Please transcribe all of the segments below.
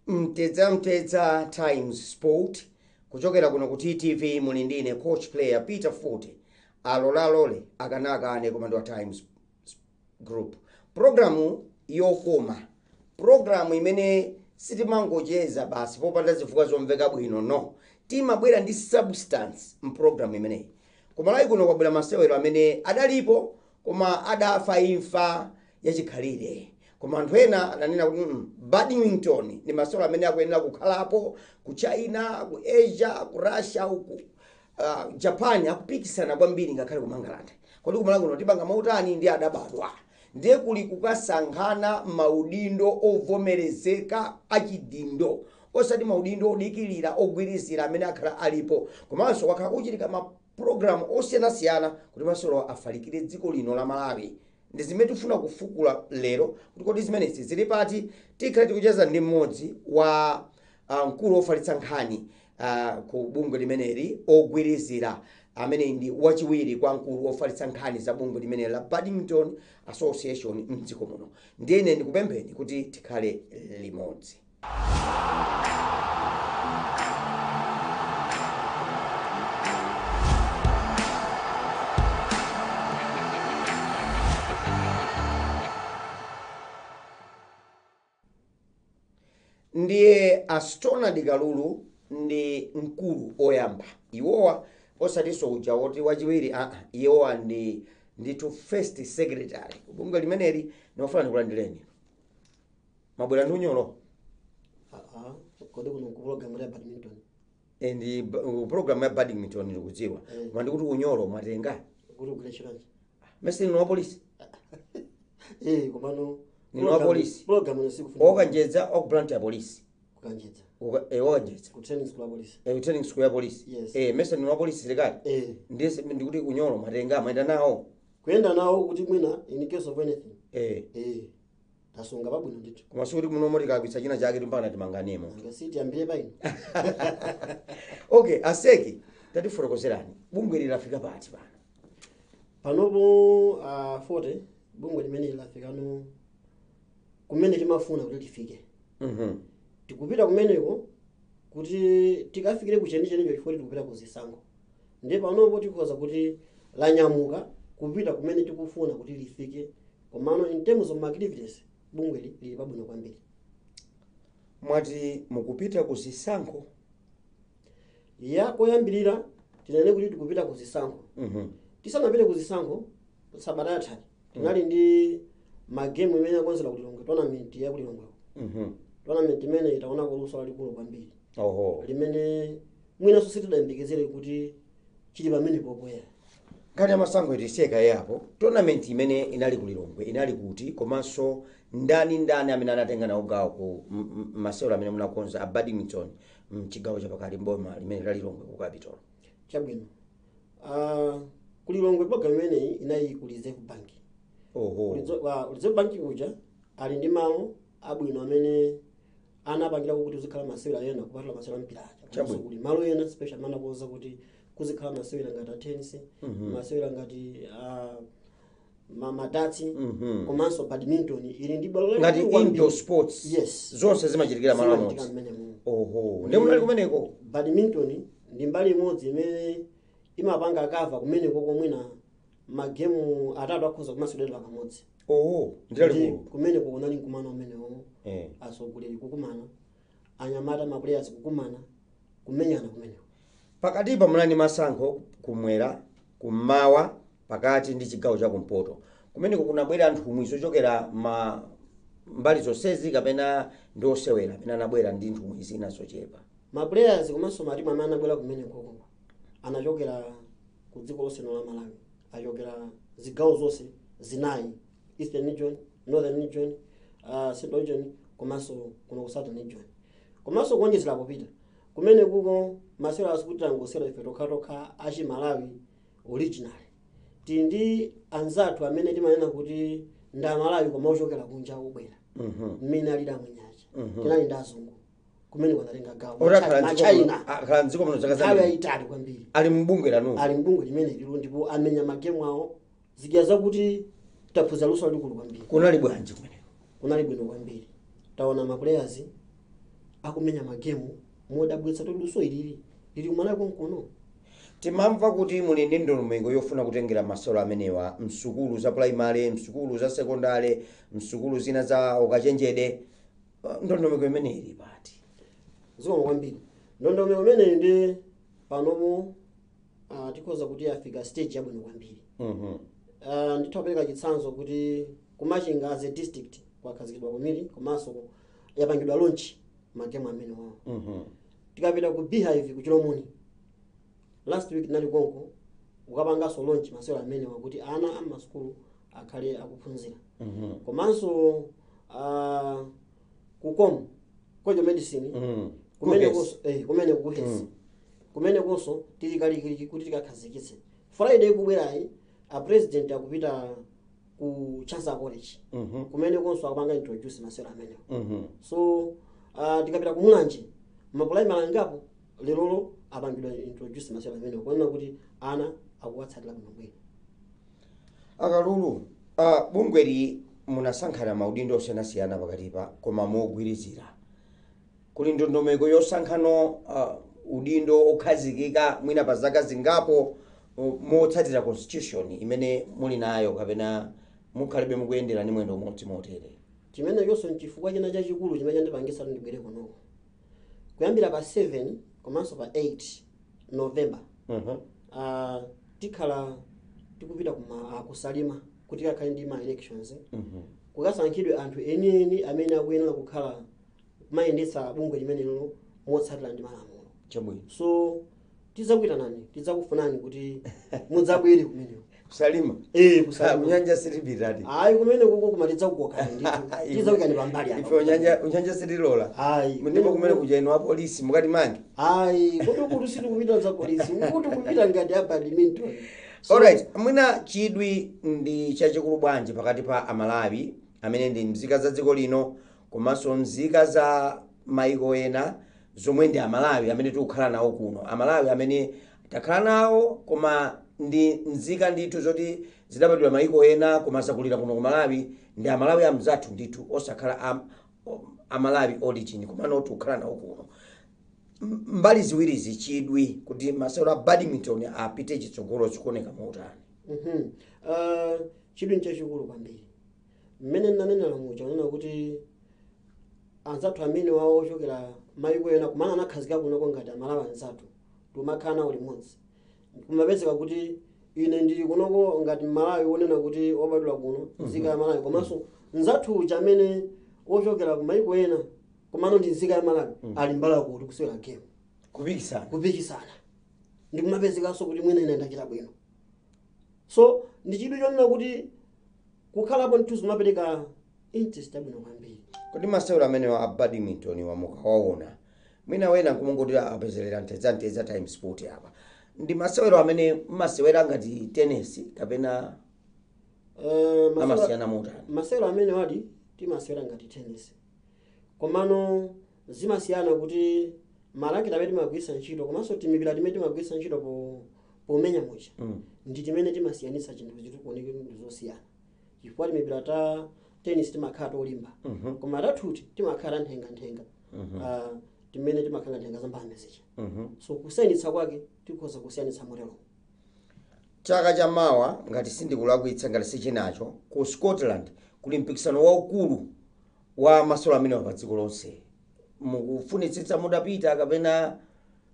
Mtedza Mtedza Times Sport kuchokera kuno ku TTV. Muli ndine coach player Peter Forte, alolalole akanakane komando wa Times Group. Programu yokoma, programu imene sitimangocheza basi popanda zifukwa zomveka bwino, no, timabwera ndi substance mpulogalamu imeneyi. Kumalawi kuno kwabwera masewero amene adalipo koma adafa imfa yachikhalire, koma anthu ena adanena kuti badminton ndi masewero amene akuyenera kukhalapo. Ku China, ku Asia, ku Russia uku, Japan akupikisana kwambiri, ngakhale ku Mangalande. Kodi kumalawi kuno tipanga mautani? Ndi adabadwa ndiye kuli kukasankhana maudindo ovomerezeka achidindo, osati maudindo odikilira ogwirizira amene akhala alipo. Komanso kwakhala kuchitika mapulogalamu osiyanasiyana kuti masewero afalikire dziko lino la Malawi. Ndi zimene tifuna kufukula lero, kuti kodi zimenezi zili pati? Tikhale tikucheza ndi mmodzi wa mkulu wofalitsa nkhani ku bungwe limeneli ogwirizira, amene ndi wachiwiri kwa mkulu wofalitsa nkhani za bungwe limeneli la Badminton Association mdziko muno. Ndiyene ndikupempheni kuti tikhale limodzi. Ndiye Astonald Kalulu ndi mkulu oyamba iwowa, osatinso uja woti wachiwiri, aa, iwowa ndi ndithu first secretary bungwe limeneli. Ndimafuna ndikulandireni. Mabwera ndi unyolo? Ah, kodi kuno ku program ya badminton? Eh, ndi program ya badminton, ndikudziwa. Koma ndikuti unyolo mwatenga? Kuti ugwire chilanji? Mesi ndinu wa polisi? Eh, komano Ninu wa polisi? Program ino sikufuna Okanjedza, oku branch ya polisi? Kukanjedza. Okanjedza. Ku training school ya polisi. Training school ya polisi. Yes. Mesi ndinu wa polisi, silikali? Eh. Ndiye ndikuti unyolo mwatenga, mwayenda nawo? Kuyenda nawo kuti mwina in case of anything. Eh. Tasunga pabwino ndithu. Koma sikuti muno tikakwitsa china chake timpaka timanganemo? Ngasiti ambire paino. Okay, aseki, tatifotokozerani, bungwe lilafika pati pano? Panopo, 40 bungwe limene lafikano kumene timafuna kuti lifike. Tikupita kumeneko kuti tikafikire kuchenichenicho, chifukwa tikupita kuzisankho. Ndiye panopo tikhoza kuti lanyamuka kupita kumene tikufuna kuti lifike. Komano in terms of activities, bungweli lili pabwino kwambiri. Mwati mukupita ku zisankho? Ya, koyambirira tinene kuti tikupita ku zisankho. Tisanapite ku zisankho, sabata yathayi tinali ndi magemu imene akonzera ku Lilongwe, tournament ya ku Lilongweko. Tournament imene itaonako luso lalikulu kwambiri limene mwinanso sitidayembekezere kuti chili pamene popoyera. Nkhani ya masankho itiseka yapo. Tournament imene inali ku Lilongwe inali kuti, komanso ndani ndani amene anatenga nawo gawo ku masewero amene munakonza a badminton mchigawo chapakati, mboma limene la Lilongwe ku capital? Chabwino, ku Lilongwe program imeneyi inali ku Reserve Bank. Reserve Bank kuja ali ndi malo abwino amene anapangirako kuti kuzikhala masewera ena kupatula masewera mpira aja. Komanso kuli malo ena special amene anakonza kuti kuzikhala masewera ngati a tennis, masewera ngati madarts, komanso badminton ili ndi bwalo Ngati lalikulu kwambiri. indoor sports? Yes. Zonse zimachitikira malo Zimachitika amodzi? mmenemo. Oho, ndi munali kumeneko? Badminton ndi mbali imodzi imene imapanga cover kumeneko, komwina magemu atatu akhoza kumasewera kamodzi. Oho, Ndi ndilalikulu. kumeneko kunali mkumano umenewo, atsogoleri kukumana, anyamata ma players kukumana, kumenyana kumeneko. Pakatipa munali masankho kumwera, kummawa, pakati ndi chigawo chakumpoto. Kumeneko kunabwera nthumwi zochokera ma mbali zonsezi, kapena ndi osewera amene anabwera ndi nthumwi zina zochepa? Ma players komanso matimu amene anabwera kumenekoko anachokera ku dziko lonse la Malawi, achokera zigawo zonse zinayi: Eastern Region, Northern Region, Central Region, komanso kuno ku Southern Region. Komanso kuonjezera kupita kumene kuko, masewera asikuti angosewera ife tokhatokha achi Malawi original. Tili ndi anzathu amene timanena kuti ndi Amalawi koma ochokera kunja, obwera mmene alili amwenyacha. Tinali ndi azungu kumene kwanatenga gawo. Oti akhala Machina. Akhala mdziko muno zaka nthawi zambiri? Yayitali kwambiri. Ali mbungwe lanu? Ali mbungwe limene lilo, ndipo amenya magemu awo zikya zakuti taphunzira luso lalikulu kwambiri. Kunali bwanji kumeneko? Kunali bwino kwambiri. Taona ma players Akumenya magemu modabwitsa, kuti luso ilili lili kumalawi konkuno. Timamva kuti muli ndi ndondomeko yofuna kutengera masewero amenewa msukulu za primary, msukulu za sekondari, msukulu zina za ukachenjede. Ndondomeko imene ili pati? Zikomo kwambiri. Ndondomeko imeneyi ndi panopo tikhoza kuti afika stage yabwino kwambiri. Nditha kupereka chitsanzo kuti kumachinga as a district kwakhazikidwa komiti, komanso yapangidwa launch magemu amene wawo. Tikapita ku Beehive ku Chilomoni, last week tinali konko ukapanganso launch masewero amene wakuti ana amasukulu akhale akuphunzira. Komanso kukom College of Medicine kumene KUHeS. konso, kumene KUHeS, kumene konso tili kalikiliki kuti tikakhazikitse. Friday ikubwerayi a president akupita ku Chancellor College, kumene konso akupanga introduce masewero amenewo. So tikapita ku Mulanje, mapulaimali angapo lerolo apangidwa introduce masewero amenewo, kuonena kuti ana akuwatsatira bwinobwino. Akalulu, bungweli munasankhana maudindo osiyanasiyana pakatipa, koma mogwirizira. Kuli ndondomeko yosankhano udindo okhazikika mwina pa zaka zingapo, motsatira constitution imene muli nayo, kapena mukhalibe mukuyendera ndi mwendo umodzi motere? Chimene chonso nchifukwa china chachikulu chimene chandipangisa kuti ndibwere kunoko. Kuyambira pa 7 komanso pa 8 November, tikhala tikupita kusalima kuti kakhale ndi ma elections, kukasankhidwe anthu enieni amene akuyenera kukhala kumayendetsa bungwe limenelo motsatira ndi malamulo. So tidzakuitanani, tidzakufunani kuti mudzabwere kumeneko. Kusalima? Kusalima. Unyanja sitipitati. Ayi, kumene kuko koma tidzakukokani ndithu, tidzakuyikani pambali apa. Ife unyanja sitilola. Ayi. Ndipo kumene kuja inu apolisi mukati mange. Ayi, kodi kuti sitikupita za polisi, kuti kupita ngati a badminton. Alright, mwina chidwi ndi chachikulu bwanji pakati pa Amalawi amene ndi mzika za dziko lino, komanso mzika za maiko ena zomwe ndi Amalawi amene tikukhala nawo kuno, Amalawi amene takhala nawo koma ndi mzika ndithu zoti zidapatidwa maiko ena koma zakulira kuno ku Malawi, ndi Amalawi amzathu ndithu, osakhala Amalawi origin, komano tikukhala nawo kuno? Mbali ziwirizi, chidwi kuti masewero a badminton apite chitsogolo chikuoneka motani? Chidwi nchachikulu kwambiri. Mmene ndinanenera muja, unena kuti anzathu amene wawo ochokera maiko ena kumana anakhazika kunoko ngati Amalawi anzathu, timakhala nawo limodzi. Kumapezeka kuti ine ndili kunoko ngati Mmalawi wonena kuti wobadwira kuno, nzika ya Malawi, komanso nzathu uja amene wochokera ku maiko ena komano ndi nzika ya Malawi ali mbala kuti kusewera game. Kupikisana. Kupikisana, ndikumapezekanso kuti mwina ine ndachita bwino. So ndi chidwi chonena kuti kukhalapo ndithu zimapereka interest yabwino kwambiri. Kodi masewero amenewa a badminton wamukawaona, mwina wena nkumungoti apezerera ntedzantedza Times Sport apa, ndi masewero amene mmasewera ngati tennis kapena amasiyana motani? Masewero amene wadi timasewera ngati tennis, komano zimasiyana kuti malaketi amene timagwiritsa ntchito komanso timipira timene timagwiritsa ntchito pomenya muja ndi timene timasiyanitsa chinthu chitu kuoneke ndi zosiyana, chifukwa timipira ta tennis timakhala tolimba, koma tathuti timakhala nthenga-nthenga, timene timakhala nthenga za mbalame zija. So kusiyanitsa kwake tikhoza kusiyanitsa motero. Chaka chamawa, ngati sindikulakwitsa, ngati sichinacho, ku Scotland kuli mpikisano waukulu wa masewero amenewa pa dziko lonse. Mukufunitsitsa mudapita, kapena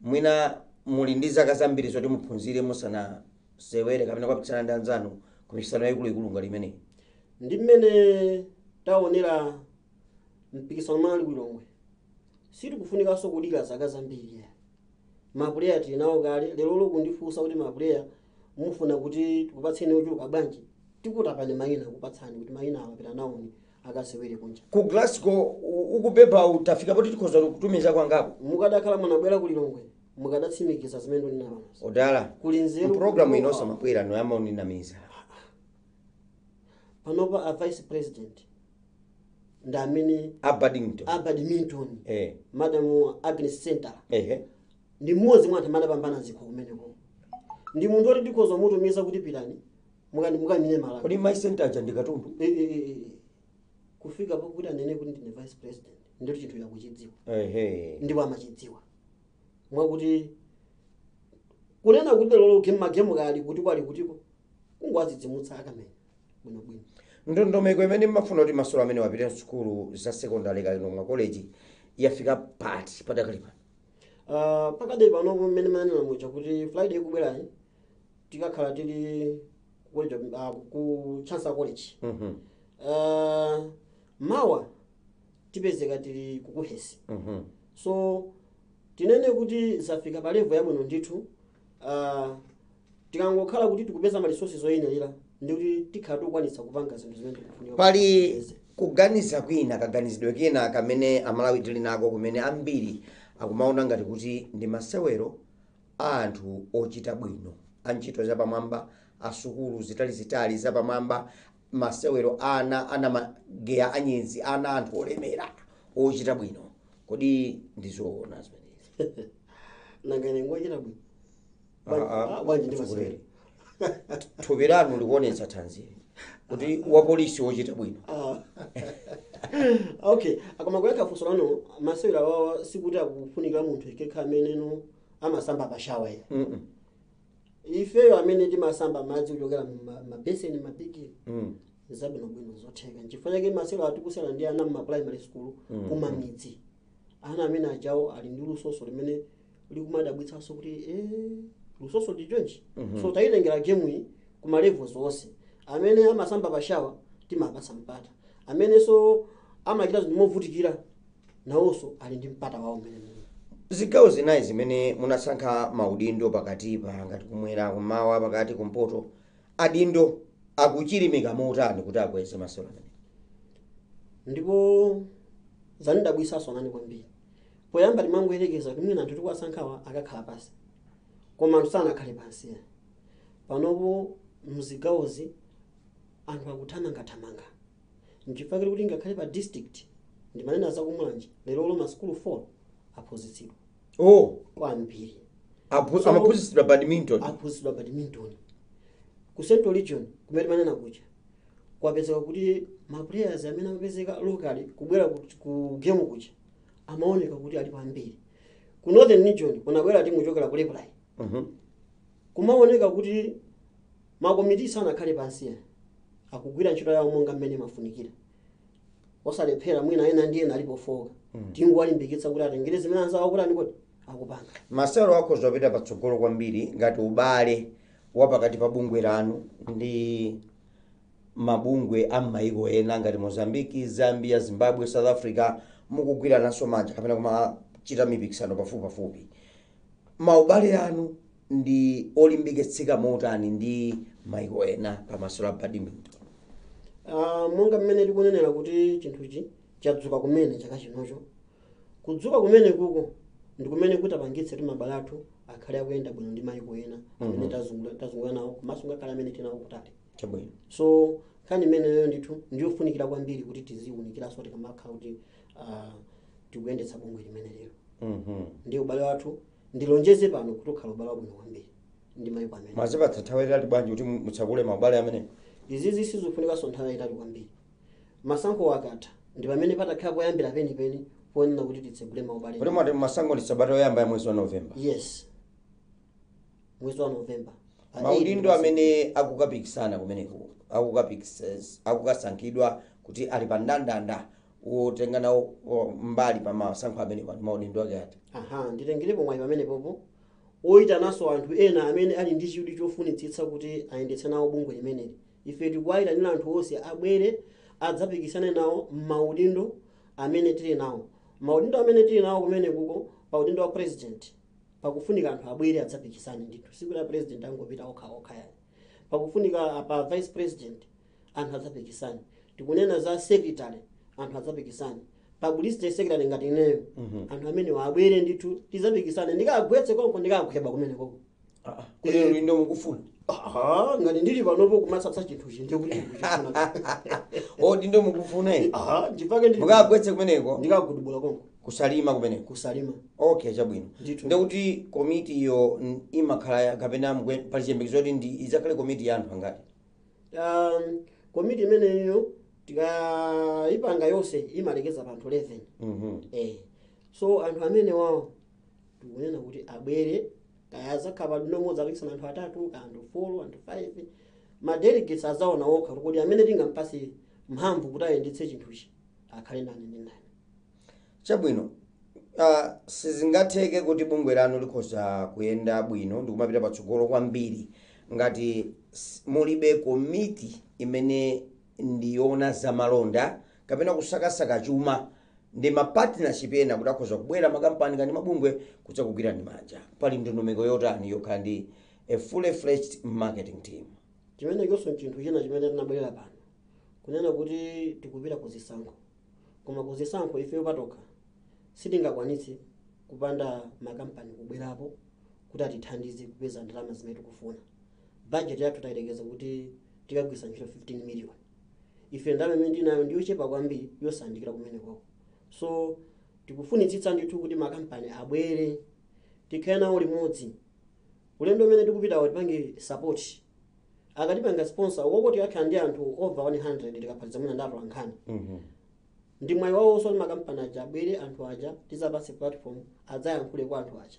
mwina muli ndi zaka zambiri zoti muphunzire musanasewere kapena kupikisana ndi anzanu ku mikisano yaikuluikulu ngati imeneyi? Ndi mmene taonera mpikisano umene ali kulilongwe, sitikufunikanso kudikira zaka zambiri. Mapuleya tili nawo kale. Lero kundifunsa kuti mapuleya mufuna kuti tikupatseni ochuluka bwanji, tikutapani mayina, kupatsani kuti mayina awapita nawoni akasewere kunja. Ku Glasgow ukupempha utafika poti tikhoza kutumiza kwangapo. Mukadakhala munabwera kulilongwe, mukadatsimikiza zimene ndinena panozi. Odala. Kuli nzeru. Mpulogalamu inonso mabwera noyamba uninamiza. Panopa a vice president ndi amene a badminton, a badminton, Madam Agnes Center, ndi mmodzi mwa anthu amene adapambana zikho kumeneko. Ndi munthu oti ndikhoza kumutumiza kuti pitani mukamine Malawi. Kodi my center aja ndi katundu? Kufika pokuti anene kuti ndine vice president, Ndito chinthu chakuchidziwa. Ehe. Ndipo amachidziwa mwakuti kunena kuti lero game, magemu kali kuti kwali kutiko kungowadzidzimutsa akamenya bwinobwino. Ndondomeko imene mmafuna kuti masewero amene wapite msukulu za sekondari kalino mwa college yafika pati padakali pano? Pakadali panopo, mmene manena muja kuti Friday ikubwerayi tikakhala tili ku college, ku Chancellor College. Mawa tipezeka tili ku KUHeS. So tinene kuti zafika pa level yabwino ndithu. Tikangokhala kuti tikupeza ma resources oyenerera, ndikuti tikhala tikukwanitsa kupanga zinthu zimene tikufunika Pali kuti tipeze. kuganiza kwina, kaganizidwe kena kamene Amalawi tili nako, kumene ambiri akumaona ngati kuti ndi masewero a anthu ochita bwino, a ntchito zapamwamba, asukulu zitalizitali zapamwamba, masewero ana ana mageya anyezi, ana anthu olemera ochita bwino. Kodi ndizoona zimenezi? Nanga ine ngochita bwino? Ah, ah, Bwanji ndi atsogoleri. masewero? Thupi lanu likuonetsa thanzi kuti wapolisi wochita bwino. Ah. Okay, akoma kuyankha funso lanu, masewero awawa sikuti akufunikira munthu yekha ameneno amasamba pa shower ya. Ifeyo amene timasamba madzi kuchokera mabeseni mabigiri, zabwinobwino, zotheka. Nchifukwa chake masewero atikusewera ndi ana mma primary school, kumamidzi. Ana amene ajawo ali ndi lusoso limene likumadabwitsanso kuti lusoso ndi chonchi. So tayitengera game iyi kuma levels onse. Amene amasamba pa shower timapasa mpata, amenenso amachita zinthu movutikira nawonso ali ndi mpata wawo mmene. Zigawo zinayi zimene munasankha maudindo pakatipa, ngati kumwera, kumawa, pakati, kumpoto, adindo akuchilimika motani kuti akweze masewero amene? Ndipo zanidabwisanso nani kwambiri. Poyamba timangoyerekeza kuti mwina anthu tikuwasankhawa akakhala pansi, koma anthu sanakhale pansi. Panopo mzigawozi anthu akuthamangathamanga, nchifukwa kuti ngakhale pa district, ndimanena zakumulanje, lero lo masukulu 4 aphunzitsidwa. Oh. Kwambiri. Amaphunzitsidwa badminton? Aphunzitsidwa badminton. Ku Central Region kumene timanena kuja, kwapezeka kuti ma players amene amapezeka locally kubwera ku game kuja amaoneka kuti alipo ambiri. Ku Northern Region kunabwera timu kuchokera ku Raiply. Kumaoneka kuti makomiti sanakhale pansi, akugwira ntchito yawo monga mmene mafunikira, osalephera. Mwina ena ndi ena alipo foka, tingowalimbikitsa kuti atengere zimene anzawo akutani kodi akupanga. Masewero akhoza kupita patsogolo kwambiri ngati ubale wa pakati pa bungwe lanu ndi mabungwe a m'mayiko ena ngati Mozambiki, Zambia, Zimbabwe, South Africa mukugwirananso manja kapena kumachita mipikisano pafupipafupi. Maubale anu ndi olimbikitsika motani ndi mayiko ena pamasewero a badminton? Monga mmene tikunenera kuti chinthuchi chadzuka kumene chaka chinocho, kudzuka kumene kuko ndi kumene kutapangitse kuti mabale athu akhale akuyenda bwino ndi mayiko ena amene tazungulira nawo, komanso ngakhale amene tinawo kutali. Chabwino. So nkhani imeneyo ndithu ndiyofunikira kwambiri kuti tiziwunikiranso tikamakhala kuti tikuyendetsa bungwe limene lero. Ndi ubale wathu, ndilonjeze pano kuti ukhala ubale wabwino kwambiri ndi mayiko amene. Mwazipatsa nthawi itali bwanji kuti mutsakule maubale amene? Izizi sizifunikanso nthawi yayitali kwambiri. Masankho akatha ndi pamene patakhala poyambira penipeni ponena kuti titsegule maubale. Kuti mwati masankho ndi sabata yoyamba ya mwezi wa Novemba? Yes, mwezi wa Novemba. Pa Maudindo 8. amene akukapikisana kumeneko, akukasankhidwa kuti ali pa ndandanda wotenga nawo mbali pa masankho amene, ndi maudindo ake ati? Aha, nditengerepo mwayi pamene popo oyitananso anthu ena amene ali ndi chidwi chofunitsitsa kuti ayendetse nawo bungwe limeneli. Ife tikuwayitanira anthu onse abwere adzapikisane nawo maudindo amene tili nawo, maudindo amene tili nawo kumene kuko. Pa udindo wa president pakufunika anthu abwere adzapikisane ndithu, siku la president angopita okha okha yani. Pakufunika pa vice president anthu adzapikisane. Tikunena za secretary, anthu adzapikisane. Publicity secretary ngati ineyo, anthu amene abwere ndithu tizapikisane, ndikagwetse konko, ndikagweba kumene koko. Kuti udindo mukufuna? Aha, ngati ndili panopo kumatsatsa chinthuchi ndikuti ndikuchifuna. Udindo mukufuna inu? Aha, ndipake ndili Mukagwetse kumeneko? Ndikagudubula konko. Kusalima kumeneko? Kusalima. Okay, chabwino. Ndithu. Ndikuti komiti iyo imakhala kapena pali chiyembekezo kuti ndi idzakhale komiti ya anthu angati? Komiti imeneyo Tikayipanga yonse imalekeza pa anthu 11. So anthu amene wawo tikunena kuti abwere, kaya azakhala pa udindo umodzi apikisana anthu atatu, kaya anthu 4, anthu 5, ma delegates azaona okha kuti amene tingampase mphamvu kuti ayendetse chinthuchi akhale ndani ndi ndani. Chabwino, sizingatheke kuti bungwe lanu likhoza kuyenda bwino ndikumapita patsogolo kwambiri ngati mulibe komiti imene ndiyoona zamalonda kapena kusakasaka chuma ndi ma partnership ena kuti akhoza kubwera makampani kandi mabungwe kudzakugwirani manja. Pali ndondomeko yotani yokhala ndi a fully fledged marketing team? Chimenechonso chinthu china chimene tinabwerera pano kunena kuti tikupita kuzisankho, koma kuzisankho ifeyo patokha sitingakwanitse kupanda makampani kubwerapo kuti atithandize kupeza ndalama zimene tikufuna. Budget yathu tayilekeza kuti tikagwisa ntchito 15 million. Ife ndalama imene tinayo ndiyochepa kwambiri, yosandikira kumenekoko. So tikufunitsitsa ndithu kuti makampani abwere, tikhale nawo limodzi ulendo umene tikupitawo, tipange support. Akatipanga sponsor ukoko, tikakhala ndi anthu over 100 tikaphatiza mwina ndi atolankhani. Ndi mwayi wawonso kuti makampani aja abwere, anthu aja tizapatse platform, adzayankhule kwa anthu aja,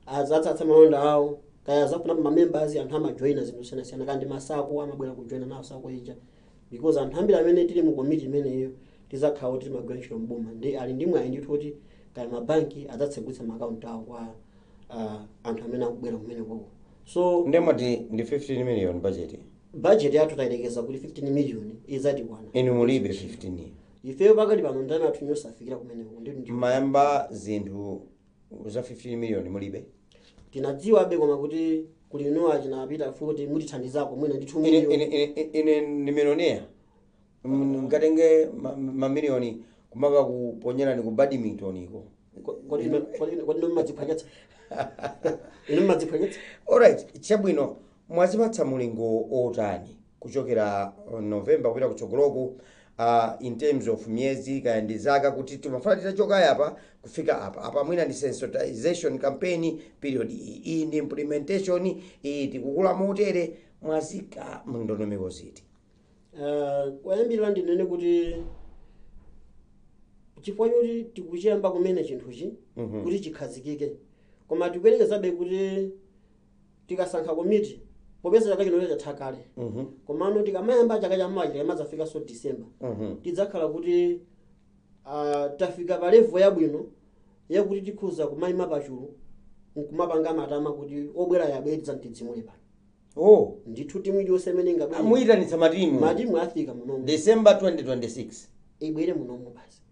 adzatsatsa malonda awo, kaya azafuna ma members, anthu amajoyina zinthu zosiyanasiyana, kandi ma SACCO amabwera kujoyina nawo SACCO ija, because anthu ambiri amene tili mu komiti imeneyo tizakhala kuti timagwira ntchito mboma, ndi ali ndi mwayi ndithu kuti kaya mabanki adzatsegulitsa maakaunti awo kwa anthu amene akubwera kumene koko. So Ndemati ndi 15 million budget? Budget yathu tayilekeza kuti 15 million izatikwana. Inu mulibe 15? Ifeyo pakali pano ndalama yathu yosafikira kumeneko ndi Mayamba zinthu za 15 million mulibe? Tinadziwabe, koma kuti kuli inu achinapita futi mutithandizako mwina ndi 2 Ine million. Ine ndi millionaire? Nkatenge mamiliyoni kumaka kuponyerani ku badminton iko? Kodi inu mmadziphwanyetsa? Inu mmadziphwanyetsa? Alright, chabwino. Mwazipatsa mulingo otani kuchokera November kupita kutsogoloku, in terms of miyezi kaya ndi zaka, kuti timafuna titachoka apa kufika apa, apa mwina ndi sensitization campaign period iyi, iyi ndi implementation iyi, tikukula motere? Mwazika mndondomeko ziti? Kuyambirira ndinene kuti chifukwa choti tikuchiyamba kumene chinthuchi kuti chikhazikike, koma tikuyerekezabe kuti tikasankha komiti, popeza chaka chino chatha kale, komano tikamayamba chaka chammawa chikamadzafikanso December, tidzakhala kuti tafika pa level yabwino yakuti tikhuza kumayima pachulu nkumapanga matama kuti obwera yabwere tidzamtidzimule pano. Oh. Ndithu, timu iliyonse imene ingabwere. Muyitanitsa matimu? Matimu afika munomu. December 2026? Ibwere munomu basi.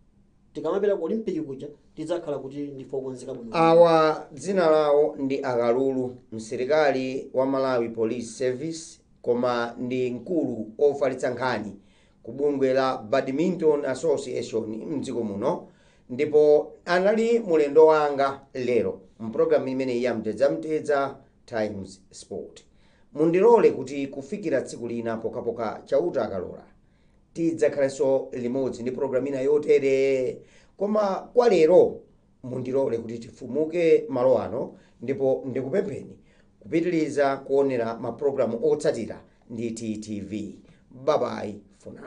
Tikamapita ku Olympic kuja tidzakhala kuti ndife okonzeka bwino. Awa dzina lawo ndi Akalulu, msilikali wa Malawi Police Service, koma ndi mkulu ofalitsa nkhani ku bungwe la Badminton Association mdziko muno, ndipo anali mulendo wanga lero mpulogalamu imeneyi ya Mtedzamtedza Times Sport. Mundilole kuti kufikira tsiku lina, pokhapokha Chauta akalola, tidzakhalenso limodzi ndi programu ina yotere. Koma kwa lero mundilole kuti tifumuke malo ano, ndipo ndikupempheni kupitiriza kuonera mapulogalamu otsatira ndi TTV. Bye bye for now.